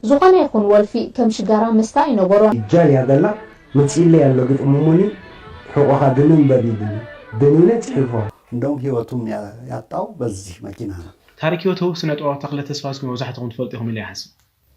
ዝኾነ ይኹን ወልፊ ከም ሽጋራ መስታ ኣይነበሮን። ይጃል ያደላ መጺለይ ኣሎ ግጥም እሙኒ ሕቆኻ ግንን በል ኢሉኒ ደኒነ ጽሒፎ። እንደውም ህይወቱም ያጣው በዚህ መኪና ነው። ታሪክ ህይወቱ ስነ ጥበባዊ ተኽለ ተስፋዝጊ መብዛሕትኹም ትፈልጡ ኢኹም ኢለ ይሓስብ።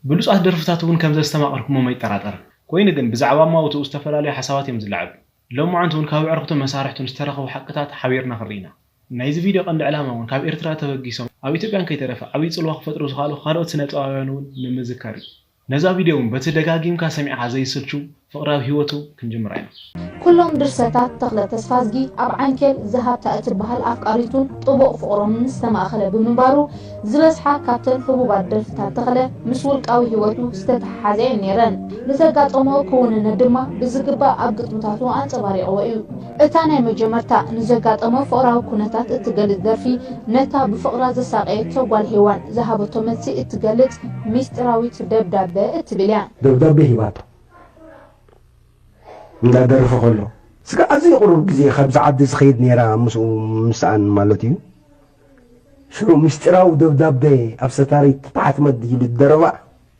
ብሉጻት ደርፍታት እውን ከም ዘስተማቐርኩሞም ኣይጠራጠርን። ኮይኑ ግን ብዛዕባ እማውትኡ ዝተፈላለዩ ሓሳባት እዮም ዝለዓሉ። ሎማዓንቲ እውን ካብ ኣዕሩኽቱን መሳርሕቱን ዝተረኸቡ ሓቅታት ሓቢርና ክንርኢ ኢና። ናይዚ ቪድዮ ቀንዲ ዕላማ እውን ካብ ኤርትራ ተበጊሶም ኣብ ኢትዮጵያን ከይተረፈ ዓብዪ ጽልዋ ክፈጥሩ ዝኸኣሉ ካልኦት ስነ ጥበባውያን እውን ንምዝካር እዩ። ነዛ ቪድዮ እውን በቲ ደጋጊምካ ሰሚዕኻ ዘይስልቹ ፍቕራዊ ህይወቱ ክንጅምራ ኢና። ኩሎም ድርሰታት ተኽለ ተስፋዝጊ ኣብ ዓንኬል ዝሃብታ እትበሃል ኣፍቃሪቱን ጥቡቕ ፍቕሮምን ዝተማእኸለ ብምንባሩ ዝበዝሓ ካብተን ህቡባት ደርፍታት ተኽለ ምስ ውልቃዊ ህይወቱ ዝተተሓሓዛ እየን ነይረን። ንዘጋጠሞ ክውንነት ድማ ብዝግባእ ኣብ ግጥምታቱ ኣንጸባሪቕዎ እዩ። እታ ናይ መጀመርታ ንዘጋጠሞ ፍቕራዊ ኩነታት እትገልጽ ደርፊ ነታ ብፍቕራ ዘሳቐየቶ ጓል ሄዋን ዝሃበቶ መልሲ እትገልጽ ሚስጢራዊት ደብዳበ እትብል እያ። ደብዳቤ ሂባቶ እንዳደረፈ ከሎ ስጋ ኣዝዩ ቁሩብ ግዜ ካብዚ ዓዲ ዝኸይድ ነይራ ምስኡ ምስኣን ማለት እዩ። ሽዑ ምስጢራዊ ደብዳቤ ኣብ ሰታሪት ተታሕትመት ኢሉ ደረባ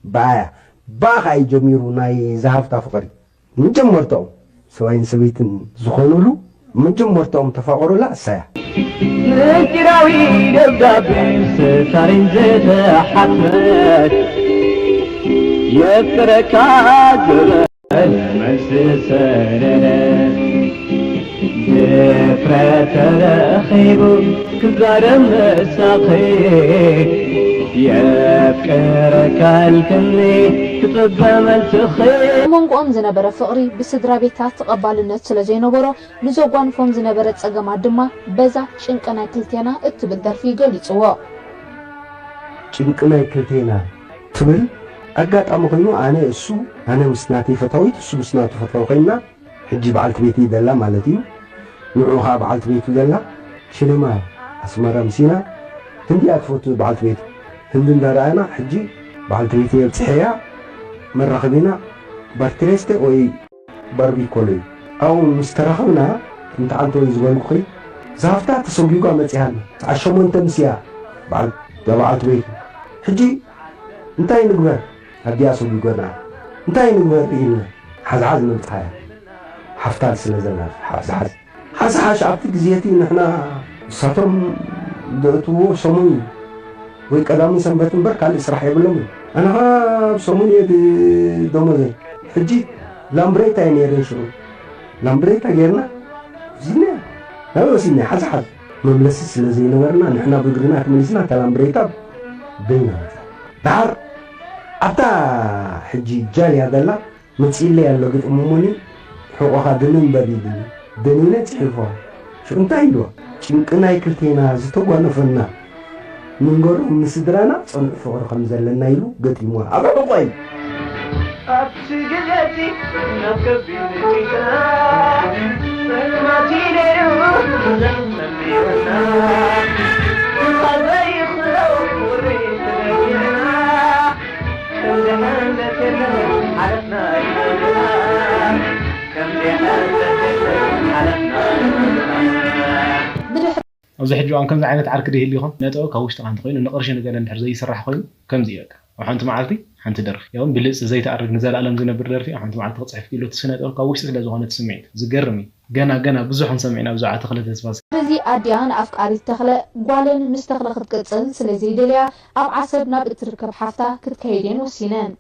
ብኣያ ብኣ ከኣ እዩ ጀሚሩ ናይ ዝሃፍታ ፍቕሪ። መጀመርታኦም ሰብኣይን ሰበይትን ዝኾኑሉ መጀመርታኦም ተፋቐሩላ እሳያ። ምስጢራዊ ደብዳቤ ሰታሪን ዝተሓትመት የፍቅረካ ዝበል መልሲ ሰለለ ድፍረት ተረኺቡ ክዛረብ ምሳኺ የፍቅረካ ኢልክኒ ክጽበ መልስኺ። ኣብ መንጎኦም ዝነበረ ፍቕሪ ብስድራ ቤታት ተቐባልነት ስለ ዘይነበሮ፣ ንዘጓንፎም ዝነበረ ጸገማት ድማ በዛ ጭንቂ ናይ ክልቴና እትብል ደርፊ ገሊጽዎ። ጭንቂ ናይ ክልቴና ትብል ኣጋጣሚ ኮይኑ ኣነ እሱ ኣነ ምስ ናተይ ፈታዊት እሱ ምስ ናቱ ፈታዊ ኮይና ሕጂ በዓልቲ ቤተይ ደላ ማለት እዩ። ንዕኡ ኸዓ በዓልቲ ቤቱ ደላ ሽሌማ ኣስመራ ምሲና ህንዲ እያ ትፈቱ በዓልቲ ቤቱ። ህንዲ እንዳረኣና ሕጂ በዓልቲ ቤተይ ኣብፅሐያ መራኸቢና ባርትሬስቴ ወይ ባርቢኮሎ እዩ። ኣብኡ ምስ ተራኸብና እንተዓንተወይ ዝበልኩኺ ዛፍታ ተሰጒጓ መፂኣና ሰዓት ሸሞንተ ምስ እያ በዓል እታ በዓልቲ ቤቱ ሕጂ እንታይ ንግበር ኣዲኣ ሰጒጎና እንታይ ንግበር ኢልና ሓዝሓዝ ነብፅሓያ ሓፍታ ስለ ዘላ ሓዝሓዝ ሓዝሓዝ ኣብቲ ግዜ እቲ ንሕና ንሳቶም ዘእትውዎ ሰሙን እዩ ወይ ቀዳምን ሰንበት እምበር ካልእ ስራሕ የብሎምን ኣነ ኸዓ ኣብ ሰሙን እየ ደሞዘይ ሕጂ ላምብሬታ እየ ነይረ ሽዑ ላምብሬታ ጌርና ወሲድናያ ናበይ ወሲድናያ ሓዝሓዝ መምለሲ ስለ ዘይነበርና ንሕና ብእግርና ተመሊስና እታ ላምብሬታ በይና መፅኣ ደሓር ኣብታ ሕጂ ጃል እያ ዘላ መፂእለይ ኣሎ ግጥሚ እሙኒ ሕቆኻ ግንን በል ኢሉኒ ደኒነ ፅሒፎ ሽዑ እንታይ ኢልዋ ጭንቂ ናይ ክልቴና ዝተጓነፈና ንንገሮም ንስድራና ፅኑዕ ፍቕሪ ከም ዘለና ኢሉ ገጢምዋ ኣብ ሕቖይ ኣብቲ ግዜ እቲ ናብ ከቢድ ንጥይትና ጸልማት እዩ ነይሩ ዘንጸልዮና ንኻዘይኽለው ውሪ ተደጊዕና ከምዚ ሓንደት የለን ሓለፍና ይበሉና ከምዚ ሓንደት የለን ሓለፍና ይበሉና ብድሕሪ ኣብዚ ሕጂ እዋን ከምዚ ዓይነት ዓርኪ ዶ ይህሉ ይኾን? ስነ ጥበብ ካብ ውሽጥኻ እንተኾይኑ ንቕርሺ ንገለ እንድሕር ዘይስራሕ ኮይኑ ከምዚ እዩ በቃ ኣብ ሓንቲ መዓልቲ ሓንቲ ደርፊ ያውን ብልጽ ዘይትኣርግ ንዘለኣለም ዝነብር ደርፊ ኣብ ሓንቲ መዓልቲ ክጽሕፍ ክኢሉ እቲ ስነ ጥበብ ካብ ውሽጢ ስለ ዝኾነ እቲ ስምዒት ዝገርም እዩ። ገና ገና ብዙሕ ክንሰምዕ ኢና ብዛዕባ ተኽለ ተስፋ። ድሕሪ እዚ ኣዲኣ ንኣፍቃሪት ተኽለ ጓለን ምስ ተኽለ ክትቅጽል ስለ ዘይደለያ ኣብ ዓሰብ ናብ እትርከብ ሓፍታ ክትከይድ እየን ወሲነን።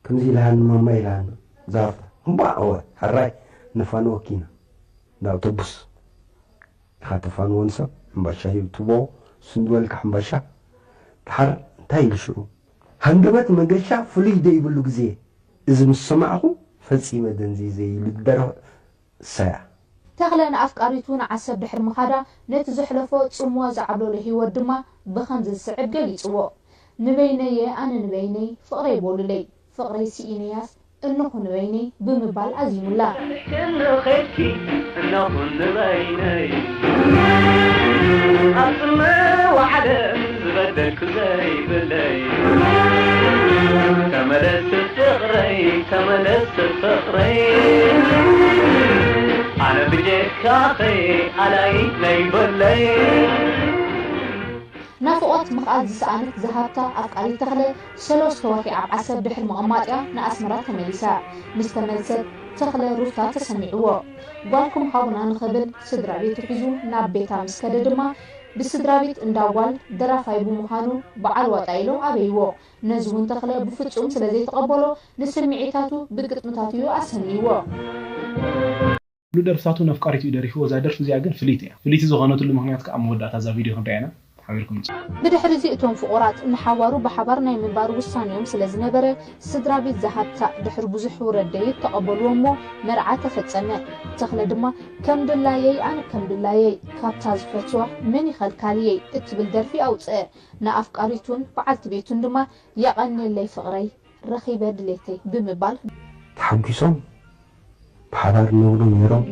ከምዚ ኢልሃኒ ማማ ኢልሃኒ እዛ ሓፍታ እምባእ እወ ሕራይ ነፋንወኪ ኢና እንዳ ኣውቶቡስ ኢኻ ተፋንዎ ንሰብ ሕምባሻ ሂቡ ትቦ ስንድበልካ ሕምባሻ ድሓር እንታይ ኢሉ ሽዑ ሃንደበት መገሻ ፍሉይ ደይብሉ ግዜ እዚ ምስ ሰማዕኹ ፈጺመ ደንዚዘ ኢሉ ዝደረፈ እሳያ። ተኽለ ንኣፍቃሪቱ ንዓሰብ ድሕሪ ምኻዳ ነቲ ዘሕለፎ ጽምዋ ዝዓብለሎ ህይወት ድማ ብኸምዚ ዝስዕብ ገሊጽዎ። ንበይነየ ኣነ ንበይነይ ፍቕረይ በሉለይ ፍቕረይ ስኢነያስ እነኹ ንበይነይ ብምባል ኣዚሙላ። ክንዲ ኸድኪ እነኹ ንበይነይ ኣብ ጽምዋ ዓለም ዝበደልኩ ዘይብለይ ተመለስ ፍቕረይ ተመለስ ፍቕረይ ኣነ ብጀካኺ ኣላይ ነይብለይ። ናፍቖት ምኽኣል ዝሰኣነት ዝሃብታ ኣፍቃሪት ተኽለ ሰለስተ ወርሒ ኣብ ዓሰብ ድሕሪ ምቕማጥ'ያ ንኣስመራ ተመሊሳ። ምስ ተመልሰት ተኽለ ሩፍታ ተሰሚዕዎ። ጓልኩም ሃቡና ንኽብል ስድራ ቤቱ ሒዙ ናብ ቤታ ምስ ከደ ድማ ብስድራ ቤት እንዳ ጓል ደራፋይ ብምዃኑ በዓል ዋጣ ኢሎም ኣበይዎ። ነዚ እውን ተኽለ ብፍጹም ስለ ዘይተቐበሎ ንስምዒታቱ ብግጥምታቱ እዩ ኣሰንይዎ። ኩሉ ደርፍታቱ ነፍቃሪቱ እዩ ደሪፍዎ። እዛ ደርፊ እዚኣ ግን ፍልይቲ እያ። ፍልይቲ ዝኾነትሉ ምኽንያት ከዓ ኣብ መወዳእታ እዛ ቪድዮ ክንሪኣ ኢና። ሓቢርኩም ንጽ ብድሕሪ እዚ እቶም ፍቑራት ንሓዋሩ ብሓባር ናይ ምንባር ውሳኔኦም ስለ ዝነበረ ስድራ ቤት ዝሃብታ ድሕሪ ብዙሕ ውረድ ደይብ ተቐበልዎ እሞ መርዓ ተፈጸመ። ተኽለ ድማ ከም ድላየይ ኣነ ከም ድላየይ ካብታ ዝፈትዋ መን ይኸልካልየይ እትብል ደርፊ ኣውጽአ። ንኣፍቃሪቱን በዓልቲ ቤቱን ድማ የቐንየለይ ፍቕረይ ረኺበ ድሌተይ ብምባል ተሓጒሶም ብሓባር ይነብሩ ነይሮም።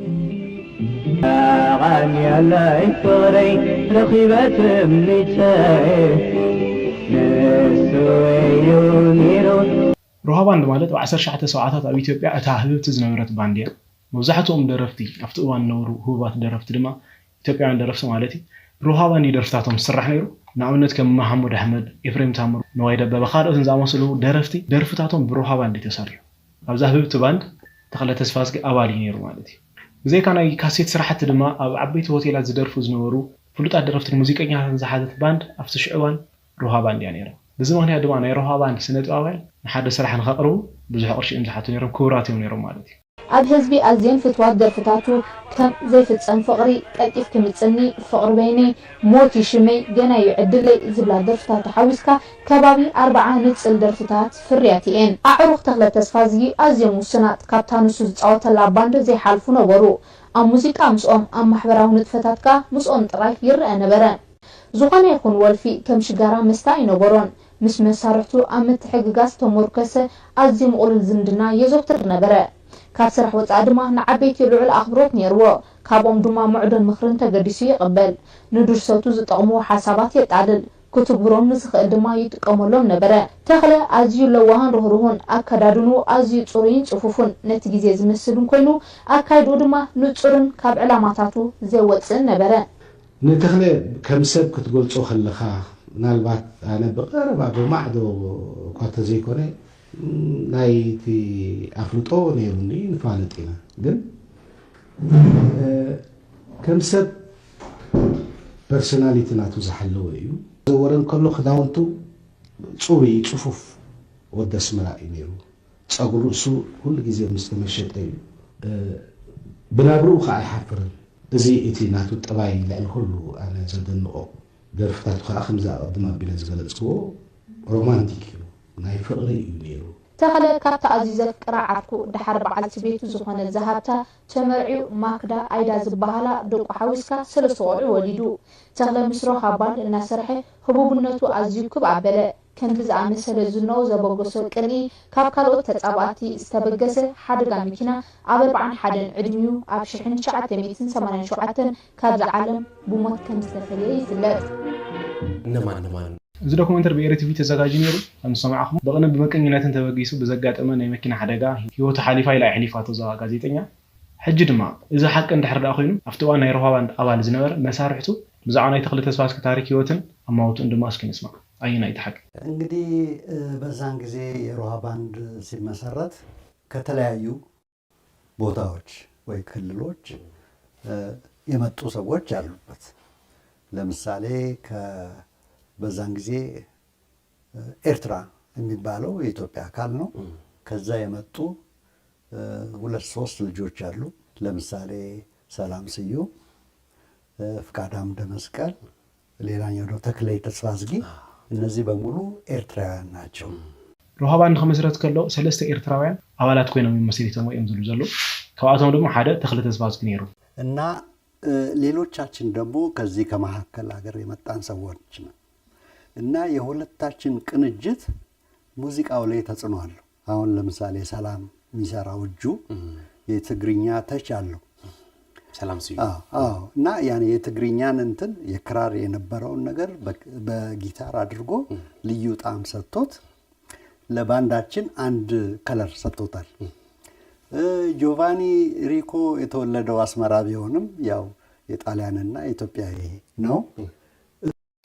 ኣቐንየለይ ፍቕረይ ረኺበ ትምኒተይ ንሱ እዩ ነይሩ። ሮሃ ባንድ ማለት ኣብ ዓሰርተ ትሽዓተ ሰብዓታት ኣብ ኢትዮጵያ እታ ህብብቲ ዝነበረት ባንድ እያ። መብዛሕትኦም ደረፍቲ ኣብቲ እዋን ዝነበሩ ህቡባት ደረፍቲ ድማ ኢትዮጵያውያን ደረፍቲ ማለት እዩ ብሮሃ ባንድ እዩ ደርፍታቶም ዝስራሕ ነይሩ። ንኣብነት ከም መሓሙድ ኣሕመድ፣ ኤፍሬም ታምሩ፣ ነዋይ ደበበ ካልኦትን ዝኣመሰሉ ደረፍቲ ደርፍታቶም ብሮሃ ባንድ እዩ ተሰሪሑ። ኣብዛ ህብብቲ ባንድ ተኽለ ተስፋዝጊ ኣባል እዩ ነይሩ ማለት እዩ። ብዘይካ ናይ ካሴት ስራሕቲ ድማ ኣብ ዓበይቲ ሆቴላት ዝደርፉ ዝነበሩ ፍሉጣት ደረፍትን ሙዚቀኛታትን ዝሓዘት ባንድ ኣብቲ ሽዑ እዋን ሮሃ ባንድ እያ ነይራ። በዚ ምኽንያት ድማ ናይ ሮሃ ባንድ ስነ ጥበባውያን ንሓደ ስራሕ ንኸቕርቡ ብዙሕ ቅርሺ እዮም ዝሓቱ ነይሮም፣ ክቡራት እዮም ነይሮም ማለት እዩ። ኣብ ህዝቢ ኣዝየን ፍትዋት ደርፍታቱ ከም ዘይፍጸም ፍቕሪ፣ ቀልጢፍኪ ምጽኒ፣ ፍቕሪ በይነይ፣ ሞት እዩ ሽመይ፣ ገና እዩ ዕድለይ ዝብላ ደርፍታቱ ሓዊስካ ከባቢ ኣርብዓ ንጽል ደርፍታት ፍርያት እየን። ኣዕሩኽ ተኽለ ተስፋዝጊ ኣዝዮም ውሱናት ካብታ ንሱ ዝጻወተላ ባንድ ዘይሓልፉ ነበሩ። ኣብ ሙዚቃ ምስኦም፣ ኣብ ማሕበራዊ ንጥፈታት ከኣ ምስኦም ጥራይ ይረኣ ነበረ። ዝኾነ ይኹን ወልፊ ከም ሽጋራ መስተ ኣይነበሮን። ምስ መሳርሕቱ ኣብ ምትሕግጋዝ ዝተሞርከሰ ኣዝዩ ምቕሉል ዝምድና የዘውትር ነበረ። ካብ ስራሕ ወጻኢ ድማ ንዓበይቲ ልዑል ኣኽብሮት ነይርዎ። ካብኦም ድማ ምዕዶን ምኽርን ተገዲሱ ይቕበል። ንድርሰቱ ዝጠቕምዎ ሓሳባት የጣልል። ክትግብሮም ንዝኽእል ድማ ይጥቀመሎም ነበረ። ተኽለ ኣዝዩ ለዋህን ርህሩህን፣ ኣከዳድንኡ ኣዝዩ ጽሩይን ጽፉፍን፣ ነቲ ግዜ ዝመስልን ኮይኑ ኣካይድኡ ድማ ንጹርን ካብ ዕላማታቱ ዘይወጽእን ነበረ። ንተኽለ ከም ሰብ ክትገልጾ ከለኻ፣ ምናልባት ኣነ ብቐረባ ብማዕዶ እኳ እንተዘይኮነ ናይቲ ኣፍልጦ ነይሩኒ፣ ንፋለጥ ኢና። ግን ከም ሰብ ፐርሶናሊቲ ናቱ ዝሓለወ እዩ። ዘወረ እንከሎ ክዳውንቱ ጽሩይ ጽፉፍ ወዲ ኣስመራ እዩ ነይሩ። ጸጉሪ ርእሱ ኩሉ ግዜ ምስ ተመሸጠ እዩ። ብናብርኡ ከኣ ኣይሓፍርን። እዚ እቲ ናቱ ጠባይ ልዕሊ ኩሉ ኣነ ዘደንቖ። ደርፍታቱ ከኣ ከምዚ ኣቐድም ኣቢለ ዝገለጽክዎ ሮማንቲክ እዩ፣ ናይ ፍቕሪ እዩ ነይሩ። ተኽለ ካብታ ኣዝዩ ዘፍቅራ ዓርኩ ደሓር በዓልቲ ቤቱ ዝኾነት ዝሃብታ ተመርዕዩ ማክዳ ኣይዳ ዝበሃላ ደቁ ሓዊስካ ሰለስተ ቆልዑ ወሊዱ። ተኽለ ምስ ሮሃ ባንድ እናሰርሐ ህቡብነቱ ኣዝዩ ክብ ኣበለ። ከምዚ ዝኣመሰለ ዝናኡ ዘበገሶ ቅንኢ ካብ ካልኦት ተጻባእቲ ዝተበገሰ ሓደጋ መኪና ኣብ ኣርብዓን ሓደን ዕድሚኡ ኣብ ሽሕን ትሽዓተ ሚእትን ሰማንያን ሸውዓተን ካብዛ ዓለም ብሞት ከም ዝተፈለየ ይፍለጥ። እነማን እነማን? እዚ ዶኩመንተሪ ብ ኤሪ ቲቪ ተዘጋጅዩ ነይሩ። ከም ዝሰማዕኹሞ ብቕንን ብመቀኛታትን ተበጊሱ ብዘጋጠመ ናይ መኪና ሓደጋ ህይወቱ ሓሊፋ ኢላ ኣሕሊፋቶ እዛ ጋዜጠኛ። ሕጂ ድማ እዚ ሓቂ እንድሕር ደኣ ኮይኑ ኣብቲ እዋን ናይ ሮሃ ባንድ ኣባል ዝነበረ መሳርሕቱ ብዛዕባ ናይ ተኽለ ተስፋዝጊ ታሪክ ህይወትን ኣማውትኡን ድማ እስኪ ንስማዕ። ኣየናይ እቲ ሓቂ? እንግዲህ በዛን ጊዜ የሮሃ ባንድ ሲመሰረት ከተለያዩ ቦታዎች ወይ ክልሎች የመጡ ሰዎች አሉበት። ለምሳሌ በዛን ጊዜ ኤርትራ የሚባለው የኢትዮጵያ አካል ነው። ከዛ የመጡ ሁለት ሶስት ልጆች አሉ። ለምሳሌ ሰላም ስዩም፣ ፍቃድ አምደ መስቀል፣ ሌላኛው ደግሞ ተክለይ ተስፋዝጊ። እነዚህ በሙሉ ኤርትራውያን ናቸው። ሮሃ ባንድ ክምስረት ከሎ ሰለስተ ኤርትራውያን ኣባላት ኮይኖም እዮም መስሪቶሞ እዮም ዝብሉ ዘለዉ። ካብኣቶም ድማ ሓደ ተኽለ ተስፋዝጊ ነይሩ። እና ሌሎቻችን ደግሞ ከዚህ ከመካከል ሀገር የመጣን ሰዎች ነን። እና የሁለታችን ቅንጅት ሙዚቃው ላይ ተጽዕኖ አለው። አሁን ለምሳሌ ሰላም የሚሰራው እጁ የትግርኛ ተች አለው። ሰላም ስዩ አዎ እና ያኔ የትግርኛን እንትን የክራር የነበረውን ነገር በጊታር አድርጎ ልዩ ጣዕም ሰጥቶት ለባንዳችን አንድ ከለር ሰጥቶታል። ጆቫኒ ሪኮ የተወለደው አስመራ ቢሆንም ያው የጣሊያንና የኢትዮጵያዊ ነው።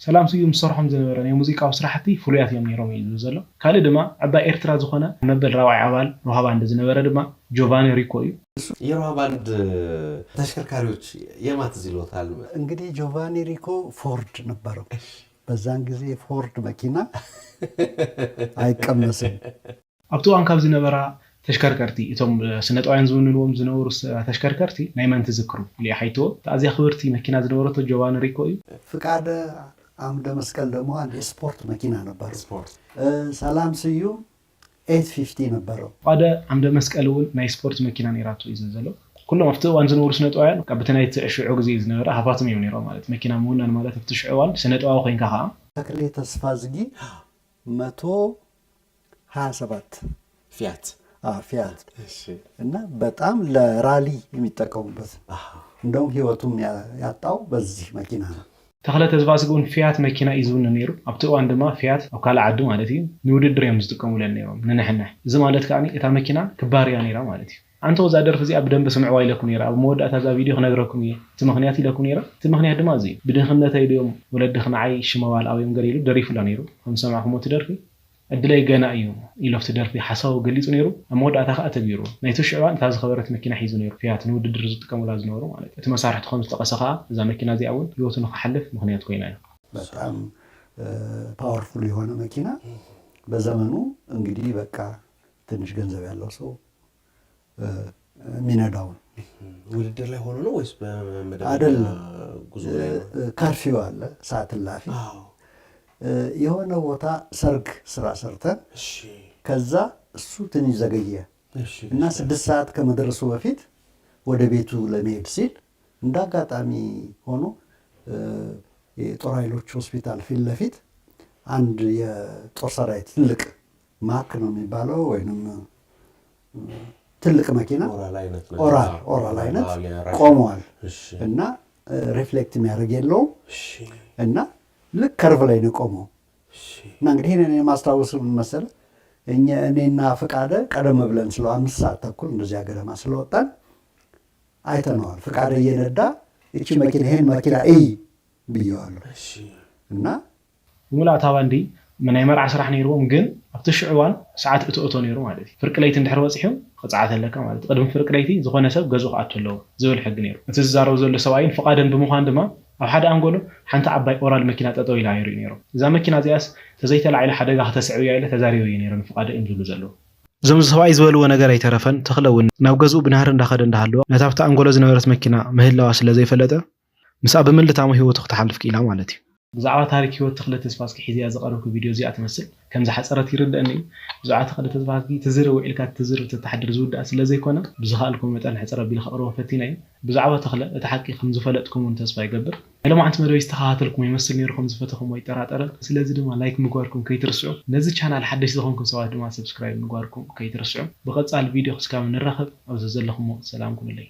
ሰላም ስዩም ዝሰርሖም ዝነበረ ናይ ሙዚቃዊ ስራሕቲ ፍሉያት እዮም ነይሮም እዩ ዝብል ዘሎ። ካልእ ድማ ዕባይ ኤርትራ ዝኾነ መበል ራብዓይ ኣባል ሮሃ ባንድ ዝነበረ ድማ ጆቫኒ ሪኮ እዩ። የሮሃ ባንድ ተሽከርካሪዎች የማት ዝሎታል። እንግዲህ ጆቫኒ ሪኮ ፎርድ ነበረው። በዛን ጊዜ ፎርድ መኪና አይቀመስም። ኣብቲ እዋን ካብ ዝነበራ ተሽከርከርቲ እቶም ስነጥባውያን ዝውንንዎም ዝነበሩ ተሽከርከርቲ ናይ መን ትዝክሩ? ሊያ ሓይትዎ ተኣዝያ ክብርቲ መኪና ዝነበረቶ ጆቫኒ ሪኮ እዩ። ፍቃደ አምደ መስቀል ደግሞ አንድ የስፖርት መኪና ነበረው። ስፖርት ሰላም ስዩም ኤት ፊፍቲ ነበረው። ፍቃደ ዓምደ መስቀል እውን ናይ ስፖርት መኪና ነይራቶ እዩ ዝብል ዘሎ። ኩሎም ኣብቲ እዋን ዝነበሩ ስነጥባውያን ካብ በቲ ናይ ትዕሽዑ ግዜ ዝነበረ ሃፋትም እዮም ነይሮም ማለት መኪና ምውናን ማለት ኣብቲ ሽዑ እዋን ስነጥባዊ ኮይንካ ከዓ ተክሌ ተስፋዝጊ መቶ ሀያ ሰባት ፊያት ፊያት እሺ እና በጣም ለራሊ የሚጠቀሙበት እንደውም ህይወቱም ያጣው በዚህ መኪና ነው። ተክለ ተስፋዝጊ እውን ፊያት መኪና እዩ ዝውንን ነይሩ። ኣብቲ እዋን ድማ ፊያት ኣብ ካልእ ዓዲ ማለት እዩ ንውድድር እዮም ዝጥቀሙለን ነይሮም ንንሕንሕ። እዚ ማለት ከዓ እታ መኪና ክባር እያ ነይራ ማለት እዩ። ኣንተ እዛ ደርፊ እዚኣ ብደንብ ስምዕዋ ኢለኩም ነይረ ኣብ መወዳእታ እዛ ቪድዮ ክነግረኩም እየ እቲ ምክንያት ኢለኩም ነይረ። እቲ ምክንያት ድማ እዚ እዩ። ብድኽነተይ ድዮም ወለድኺ ንዓይ ሽመባል ኣብዮም ገለ ኢሉ ደሪፉላ ነይሩ። ከም ዝሰማዕኩሞ እቲ ደርፊ ዕድለይ ገና እዩ ኢሉ ኣብቲ ደርፊ ሓሳቡ ገሊጹ ነይሩ። ኣብ መወዳእታ ከኣ ተግቢሩ። ናይቲ ሽዑ እዋን እታ ዝኸበረት መኪና ሒዙ ነይሩ። ፊያት ንውድድር ዝጥቀሙላ ዝነበሩ ማለት እዩ። እቲ መሳርሕቱ ከም ዝጠቐሰ ከኣ እዛ መኪና እዚኣ እውን ህይወቱ ንኽሓልፍ ምኽንያት ኮይና እያ። በጣም ፓወርፉል የሆነ መኪና በዘመኑ እንግዲህ በቃ ትንሽ ገንዘብ ያለው ሰው የሚነዳው ነው። ውድድር ላይ ሆኖ ነው ወይስ በመደበኛ አይደለም። ጉዞ ላይ ነው? ከርፊው አለ ሰዓት እላፊ አዎ። የሆነ ቦታ ሰርግ ስራ ሰርተን እሺ ከዛ እሱ ትንሽ ዘገየ እሺ እና ስድስት ሰዓት ከመድረሱ በፊት ወደ ቤቱ ለመሄድ ሲል እንደ አጋጣሚ ሆኖ የጦር ኃይሎች ሆስፒታል ፊት ለፊት አንድ የጦር ሰራዊት ትልቅ ማክ ነው የሚባለው ወይም ትልቅ መኪና ኦራል አይነት ነው። ኦራል ኦራል አይነት አዎ፣ የራሻ። ቆመዋል እሺ እና ሪፍሌክት የሚያደርግ የለውም እሺ እና ልክ ከርቭ ላይ ነው የቆመው። እሺ እና እንግዲህ ይሄንን የማስታወስ ምን መሰለህ፣ እኛ እኔና ፍቃደ ቀደም ብለን ስለ አምስት ሰዓት ተኩል እንደዚያ ገደማ ስለወጣን አይተነዋል። ፍቃደ እየነዳ እቺ መኪና ይሄን መኪና እይ ብየዋለሁ እሺ እና ብምሉእ እታ ባንዲ ናይ መርዓ ስራሕ ነይርዎም፣ ግን ኣብቲ ሽዑ እዋን ሰዓት እቶ እቶ ነይሩ ማለት እዩ። ፍርቂ ለይቲ እንድሕር በፂሑ ክፀዓት ኣለካ ማለት እዩ። ቅድሚ ፍርቂ ለይቲ ዝኾነ ሰብ ገዝኡ ክኣቱ ኣለዎ ዝብል ሕጊ ነይሩ። እቲ ዝዛረብ ዘሎ ሰብኣይን ፍቓደን ብምዃን ድማ ኣብ ሓደ ኣንጎሎ ሓንቲ ዓባይ ኦራል መኪና ጠጠው ኢላ ይርእዩ ነይሮም። እዛ መኪና እዚኣስ ተዘይተላዒላ ሓደጋ ክተስዕብ እያ ኢለ ተዛሪበዮ ነይረ ንፍቓደ እዮም ዝብሉ ዘለዉ። እዞም ሰብኣይ ዝበልዎ ነገር ኣይተረፈን፣ ተኽለ እውን ናብ ገዝኡ ብናህሪ እንዳኸደ እንዳሃለወ ነታ ኣብቲ ኣንጎሎ ዝነበረት መኪና ምህላዋ ስለ ዘይፈለጠ ምስኣ ብምልታሙ ህይወቱ ክትሓልፍ ክኢላ ማለት እዩ። ብዛዕባ ታሪክ ህይወት ተኽለ ተስፋዝጊ ሒዘያ ዝቐረብኩ ቪድዮ እዚኣ ትመስል ከም ዝሓጸረት ይርደኣኒ እዩ። ብዛዕባ ተኽለ ተስፋዝጊ ትዝር ውዒልካ ትዝር ተተሓድር ዝውዳእ ስለ ዘይኮነ ብዝኸኣልኩ መጠን ሕጽር ኣቢለ ከቕርቦ ፈቲነ እዩ። ብዛዕባ ተኽለ እቲ ሓቂ ከም ዝፈለጥኩም እውን ተስፋ ይገብር። ናይ ሎማዓንቲ መደበይ ዝተኸታተልኩም ይመስል ነይሩ ከም ዝፈተኹም ኣይጠራጠርን። ስለዚ ድማ ላይክ ምግባርኩም ከይትርስዑ። ነዚ ቻናል ሓደሽቲ ዝኾንኩም ሰባት ድማ ሰብስክራይብ ምግባርኩም ከይትርስዑ። ብቐጻሊ ቪድዮ ክስካብ ንራኸብ ኣብዚ ዘለኹሞ ሰላም ኩኑለይ።